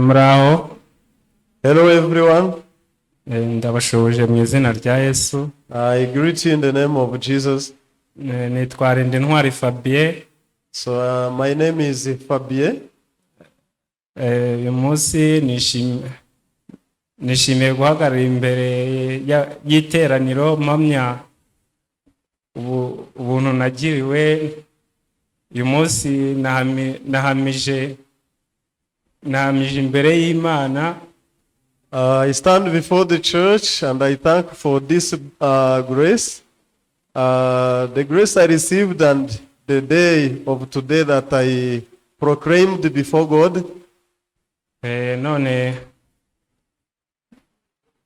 Muraho. Hello, everyone. Ndabashuhuje mu izina rya Yesu. I greet you in the name of Jesus. Nitwa Ntwari Fabien. So, my name is Fabien. Uyu munsi nishimiye guhagarara imbere y'iteraniro mpamya ubuntu nagiriwe. Uyu munsi nahamije imbere y'Imana. I stand before the church and I thank for this grace. The grace I received and the day of today that I proclaimed before God. None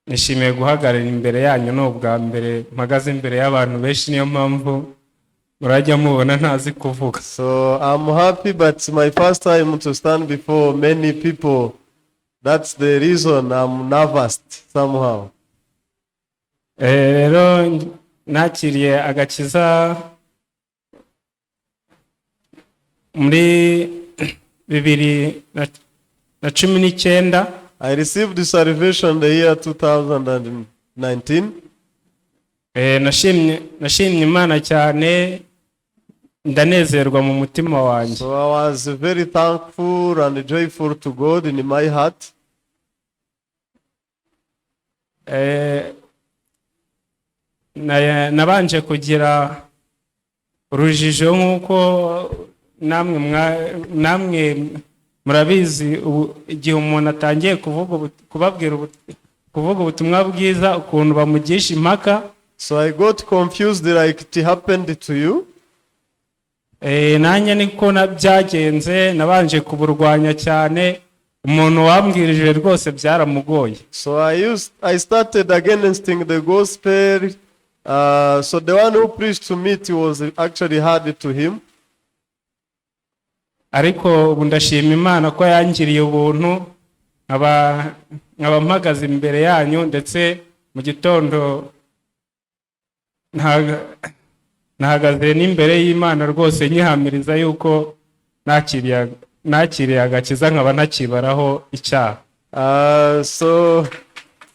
nishimiye guhagarara imbere yanyu. Ni ubwa mbere mpagaze imbere y'abantu benshi, niyo mpamvu murajya mubona ntazi kuvuga. So I'm happy, but it's my first time to stand before many people. That's the reason I'm nervous somehow. Rero nakiriye agakiza muri 2019. I received salvation the year 2019. Nashimye Imana cyane, ndanezerwa mu mutima wanjye. So I was very thankful and joyful to God in my heart. Nabanje kugira urujijo nk'uko namwe murabizi, igihe umuntu atangiye kuvuga kubabwira kuvuga ubutumwa bwiza, ukuntu bamugisha impaka. So I got confused like it happened to you. Nanjye niko byagenze. Nabanje kuburwanya cyane. Umuntu wambwirije rwose byaramugoye. So I started against the gospel. So the one who preached to me, it was actually hard to him. Ariko ubu ndashima Imana ko yangiriye ubuntu, nkaba mpagaze imbere yanyu, ndetse mu gitondo nahagaze n'imbere y'Imana rwose nyihamiriza yuko nakiriye agakiza, nkaba ntakibaraho icyaha. So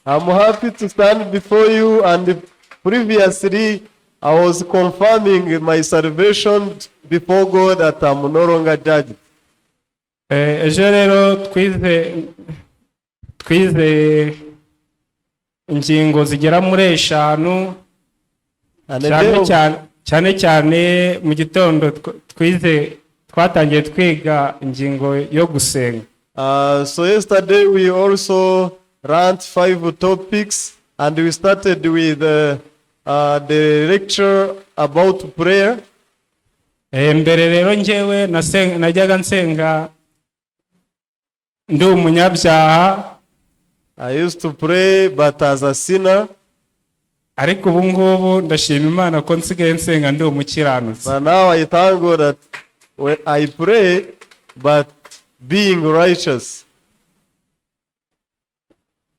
I'm happy to stand before you, and previously I was confirming my salvation before God that I'm no longer judged. Ejo rero twize ingingo zigera muri eshanu. And the cyane day of, cyane cyane mu gitondo twize, twatangiye twiga ingingo yo gusenga. So yesterday we also learned five topics, and we started with the lecture about prayer. Mbere rero njyewe najyaga nsenga ndi umunyabyaha. I used to pray, but as a sinner. Ariko ubu ngubu ndashima Imana ko nsigaye nsenga ndi umukiranutsi. But now I thank God that when I pray, but being righteous.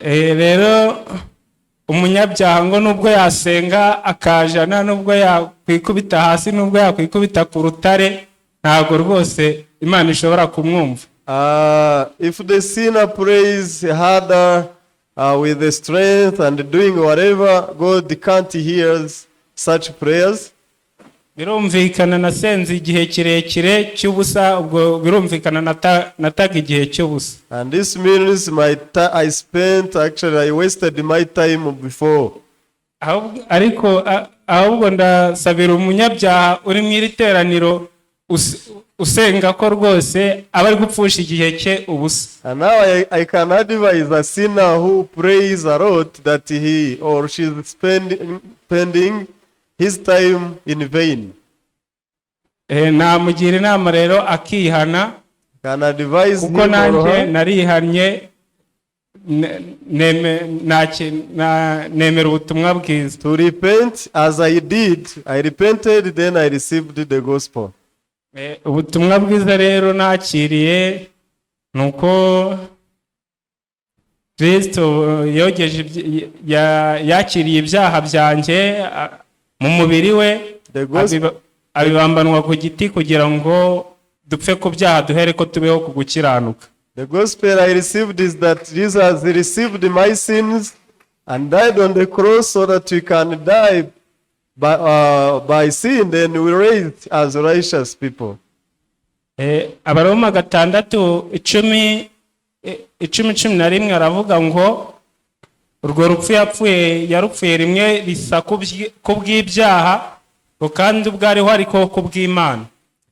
Rero umunyabyaha ngo nubwo yasenga akajana, nubwo yakwikubita hasi, nubwo yakwikubita ku rutare, ntabwo rwose Imana ishobora kumwumva. If the sinner prays harder with the strength and doing whatever, God can't hear such prayers. Birumvikana nasenze igihe kirekire cy'ubusa, ubwo birumvikana nataga igihe cy'ubusa. And this means I spent, actually, I wasted my time before. Ariko ahubwo ndasabira umunyabyaha uri mu iri teraniro usenga ko rwose aba ari gupfusha igihe cye ubusa. And now I can advise a sinner who prays a lot that he or she is spending his time in vain. Namugira inama rero akihana, Can advise kuko him or nanjye her narihannye, nemera ubutumwa bwiza. To repent as I did. I repented, then I received the gospel. Ubutumwa bwiza rero nakiriye ni uko Kristo yogeje yakiriye ibyaha byanjye mu mubiri we, The gospel, abibambanwa ku giti kugira ngo dupfe ku byaha, duhere ko tubeho ku gukiranuka. The gospel I received is that Jesus received my sins and died on the cross so that we can die by sin, then we raised as righteous people. Abaroma 6 10, 10 11 aravuga ngo urwo rupfu yapfuye yarupfuye rimwe risa kubw'ibyaha, ngo kandi ubwo ariho ariko kubw'Imana.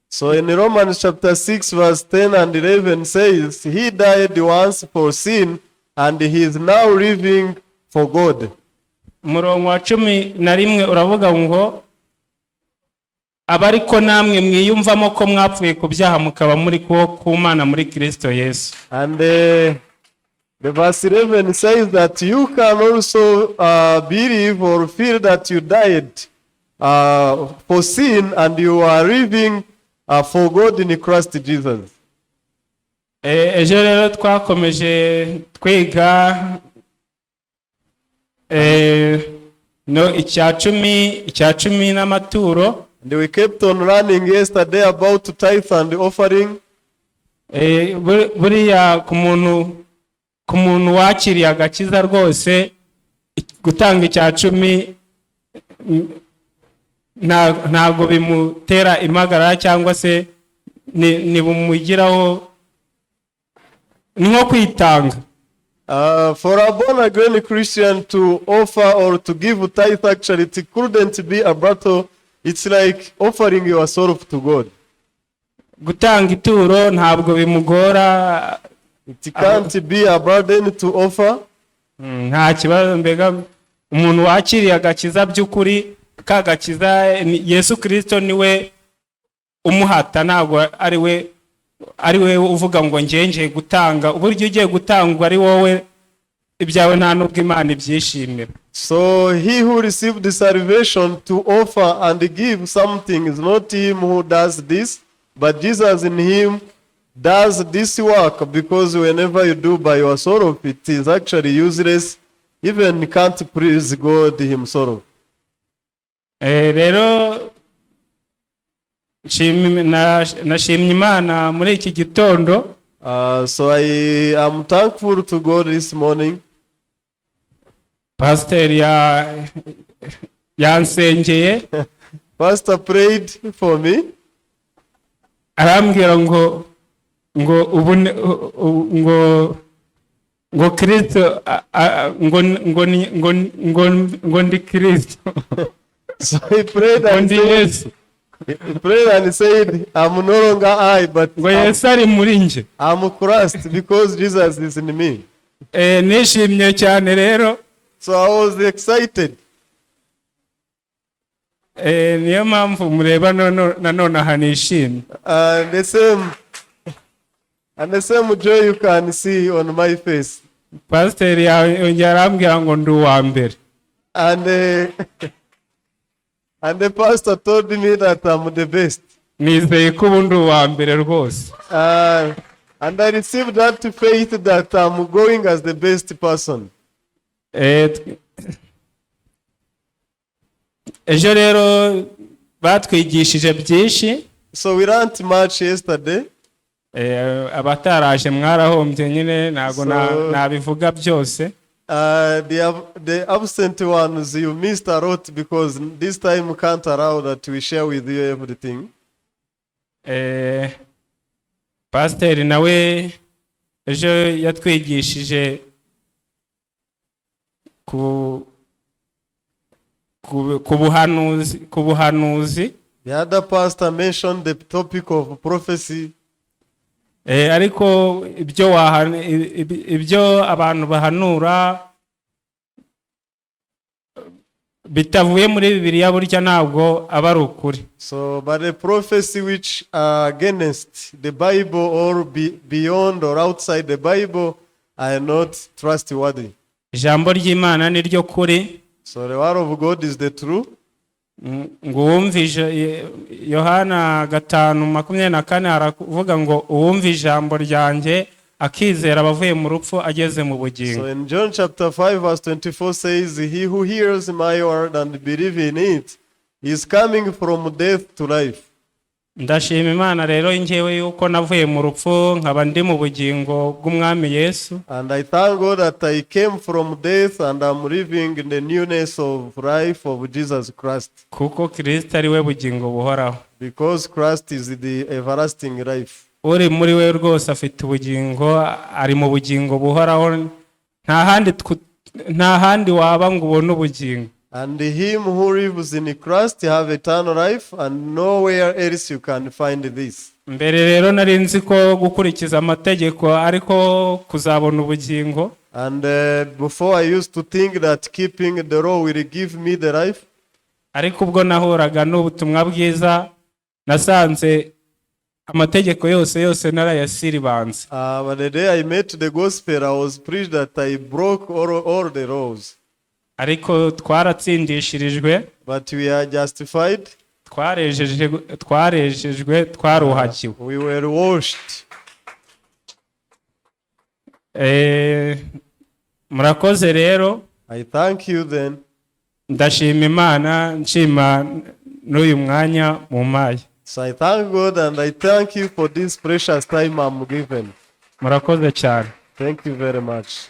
So in Romans chapter 6, verse 10 and 11 says, "He died once for sin and he is now living for God." Umurongo wa 11 uravuga ngo aba ariko namwe mwiyumvamo ko mwapfuye ku byaha mukaba muri kuwo ku Mana muri Kristo Yesu. And the verse 11 says that you can also believe or feel that you died for sin and you are living for God in Christ Jesus. Ejo rero twakomeje twiga no icya cumi n'amaturo. And we kept on learning yesterday about tithe and offering. Buriya ku muntu wakiriye agakiza rwose, gutanga icya cumi ntabwo bimutera impagarara cyangwa se ntibumugiraho, ni nko kwitanga. For a born again Christian to offer or to give tithe, actually, it couldn't be a battle. It's like offering yourself to God. Gutanga ituro ntabwo bimugora. It can't be a burden to offer. Nta kibazo. Mbega umuntu wakiriye agakiza by'ukuri, ka gakiza Yesu Kirisito niwe umuhata, ntabwo ari we uvuga ngo ngiye gutanga. Uburyo ugiye gutangwa ari wowe ibyawe, nta nubwo Imana ibyishimira. So he who received the salvation to offer and give something is not him who does this, but Jesus in him does this work, because whenever you do by yourself, it is actually useless, even can't please God himself. Rero nashimye Imana muri iki gitondo. So I am thankful to God this morning. Pasiteri yansengeye. Pastor prayed for me. Arambwira ngo ubu ngo Kirisito ngo ndi Kirisito. So he prayed Ngo and ndi said, Yesu. he prayed and said, "I'm no longer I, but Ngo Yesu ari muri njye. I'm Christ because Jesus is in me." Nishimye cyane rero. So I was excited. Niyo mpamvu mureba nanone aha nishimye. And the same joy you can see on my face. Pasiteri yongera arambwira ngo ndi uwa mbere. And the pastor told me that I'm the best. Nizeye ko ubu ndi uwa mbere rwose. And I received that faith that I'm going as the best person. Ejo rero batwigishije byinshi. So we learned much yesterday. Abataraje mwarahombye nyine, ntabwo nabivuga byose. The absent ones, you missed a lot because this time we can't allow that we share with you everything. Pasiteri nawe ejo yatwigishije ku buhanuzi. The other pastor mentioned the topic of prophecy. Ariko ibyo abantu bahanura bitavuye muri Bibiliya burya ntabwo aba ari ukuri. So, but the prophecy which are against the Bible or beyond or outside the Bible are not trustworthy. Ijambo ry'Imana ni ryo kuri. So the word of God is the truth. Ngo uwumva Yohana 5:24 haravuga ngo uwumva ijambo ryanjye akizera abavuye mu rupfu ageze mu bugingo. So in John chapter 5 verse 24 says, "He who hears my word and believe in it is coming from death to life." Ndashima Imana rero ngewe yuko navuye mu rupfu nkaba ndi mu bugingo bw'Umwami Yesu. And I thank God that I came from death and I'm living in the newness of life of Jesus Christ. Kuko Kirisito ari we bugingo buhoraho. Because Christ is the everlasting life. Uri muri we rwose afite ubugingo, ari mu bugingo buhoraho. Nta handi waba ngo ubone ubugingo. And him who lives in Christ have eternal life, and nowhere else you can find this. Mbere rero nari nzi ko gukurikiza amategeko ariko kuzabona ubugingo. And before, I used to think that keeping the law will give me the life. Ariko ubwo nahuraga n'ubutumwa bwiza nasanze amategeko yose yose narayasiribanze. But the day I met the gospel, I was preached that I broke all the laws. Ariko twaratsindishirijwe. But we are justified. Twarejejwe, twaruhakiwe. We were washed. Murakoze rero. I thank you then. Ndashima Imana, nshima n'uyu mwanya mumpaye. So I thank God and I thank you for this precious time I'm given. Murakoze cyane. Thank you very much.